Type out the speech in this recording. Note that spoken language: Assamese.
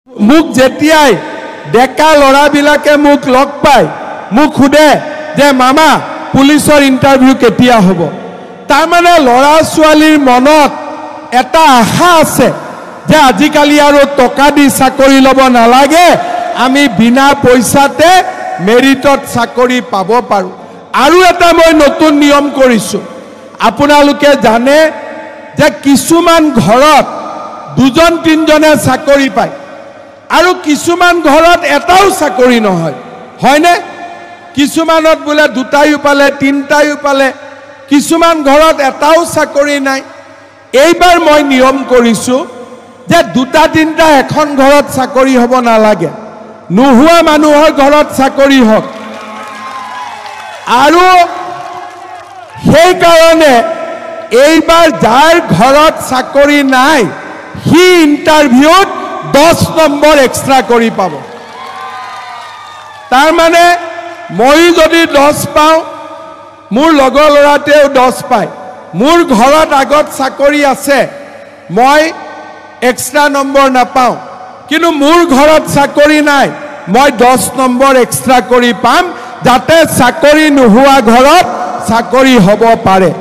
মোক যেতিয়াই ডেকা ল'ৰাবিলাকে মোক লগ পায়, মোক সোধে যে মামা, পুলিচৰ ইণ্টাৰভিউ কেতিয়া হ'ব? তাৰমানে ল'ৰা ছোৱালীৰ মনত এটা আশা আছে যে আজিকালি আৰু টকা দি চাকৰি ল'ব নালাগে, আমি বিনা পইচাতে মেৰিটত চাকৰি পাব পাৰোঁ। আৰু এটা মই নতুন নিয়ম কৰিছোঁ। আপোনালোকে জানে যে কিছুমান ঘৰত দুজন তিনিজনে চাকৰি পায় আৰু কিছুমান ঘৰত এটাও চাকৰি নহয়, হয়নে? কিছুমানত বোলে দুটাইও পালে, তিনিটাইও পালে, কিছুমান ঘৰত এটাও চাকৰি নাই। এইবাৰ মই নিয়ম কৰিছোঁ যে দুটা তিনিটা এখন ঘৰত চাকৰি হ'ব নালাগে, নোহোৱা মানুহৰ ঘৰত চাকৰি হওক। আৰু সেইকাৰণে এইবাৰ যাৰ ঘৰত চাকৰি নাই, সি ইণ্টাৰভিউত 10 নম্বৰ এক্সট্ৰা কৰি পাব। তাৰমানে ময়ো যদি 10 পাওঁ, মোৰ লগৰ ল'ৰাটোৱেও 10 পায়, মোৰ ঘৰত আগত চাকৰি আছে, মই এক্সট্ৰা নম্বৰ নাপাওঁ, কিন্তু মোৰ ঘৰত চাকৰি নাই, মই 10 নম্বৰ এক্সট্ৰা কৰি পাম, যাতে চাকৰি নোহোৱা ঘৰত চাকৰি হ'ব পাৰে।